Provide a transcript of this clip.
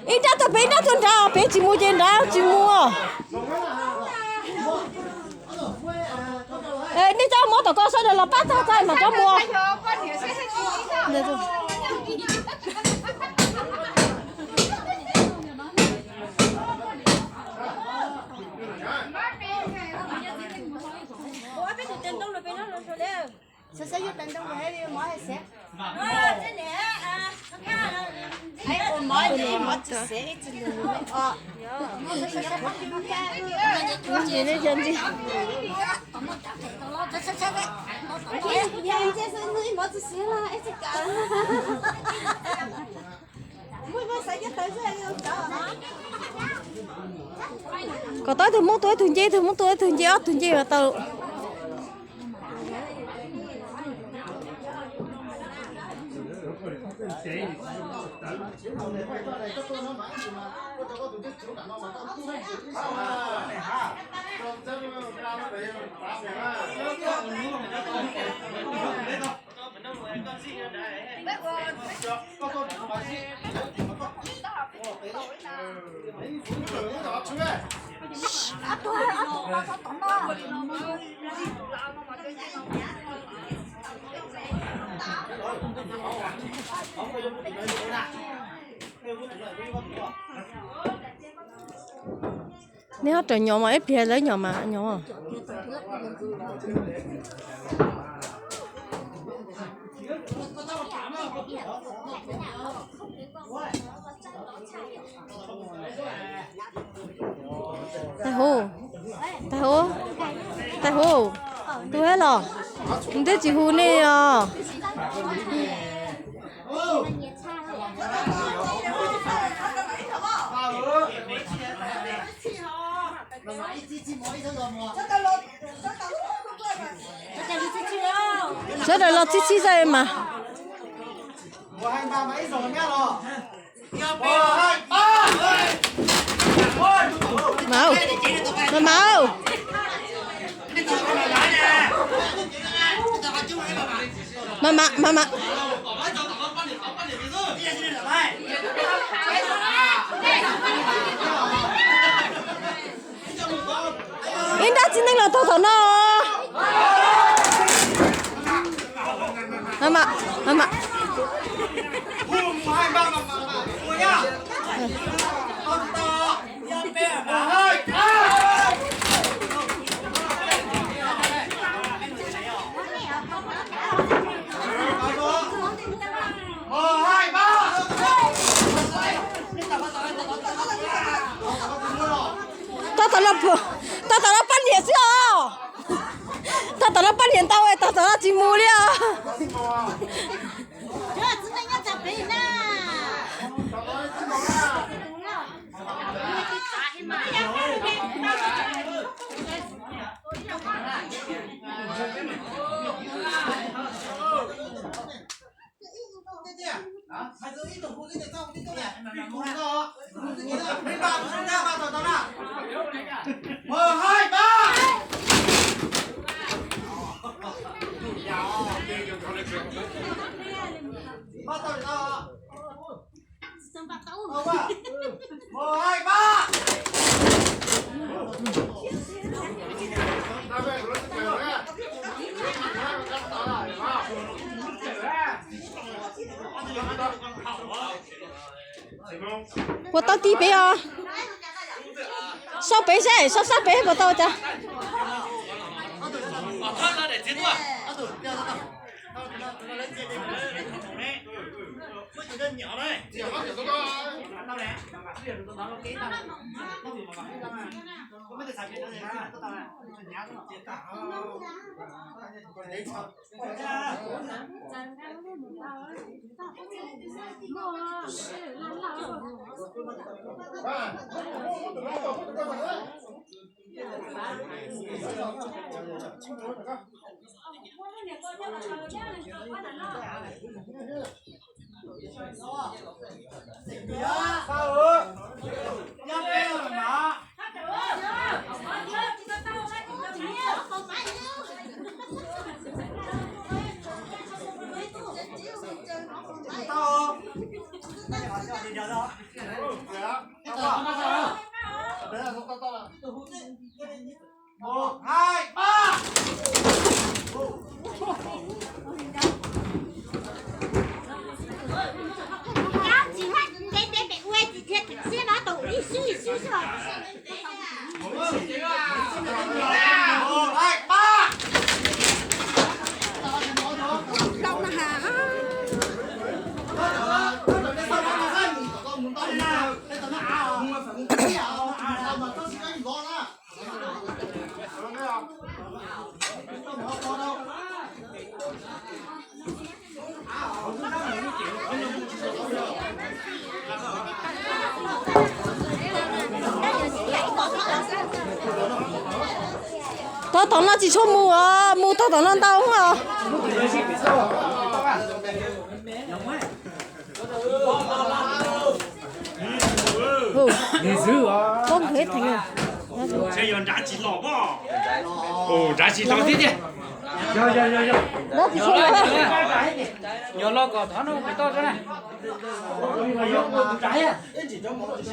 Ib nrab tuaj pem, ib nrab tuaj nrad, pem tsis mus ces nrad tsis mus. Nej cov mov tom ko sawv daws los pab tag tag mam rov mus. Kom tau ib tug Hmoob tua ib tug ncej, ib tug Hmoob tua ib tug ncej, ob tug ncej mas tau. Nej ho raws nyob mas ib pliag lawv nyob mas nyob. Tais Huv, Tais Huv, Tais Huv, tu los, nws twb tsis hu nej os. Sawv daws los txhib txhib zaj mas. Mas, mas, mas, mas, mas, mas, ib nrab txiv neej los taug tom no. Mas, mas, mas, mas. Tab tom los, tab tom los pab niam xwb os. Tab tom los pab niam ntau, tab tom los tsis mus li os. Puas tau ti pem os? Sau pem saib, sau sab pem puas tau cas? Tog tom no tsis tshua mus os, mus tog tom no ntau os. Ua, koj nkag heev. Ntshe yog nrad tsis los pob. Nrad tsis los thiab tiag. Nrad tsis tshua los. Yog los kom thov no kuv toj na.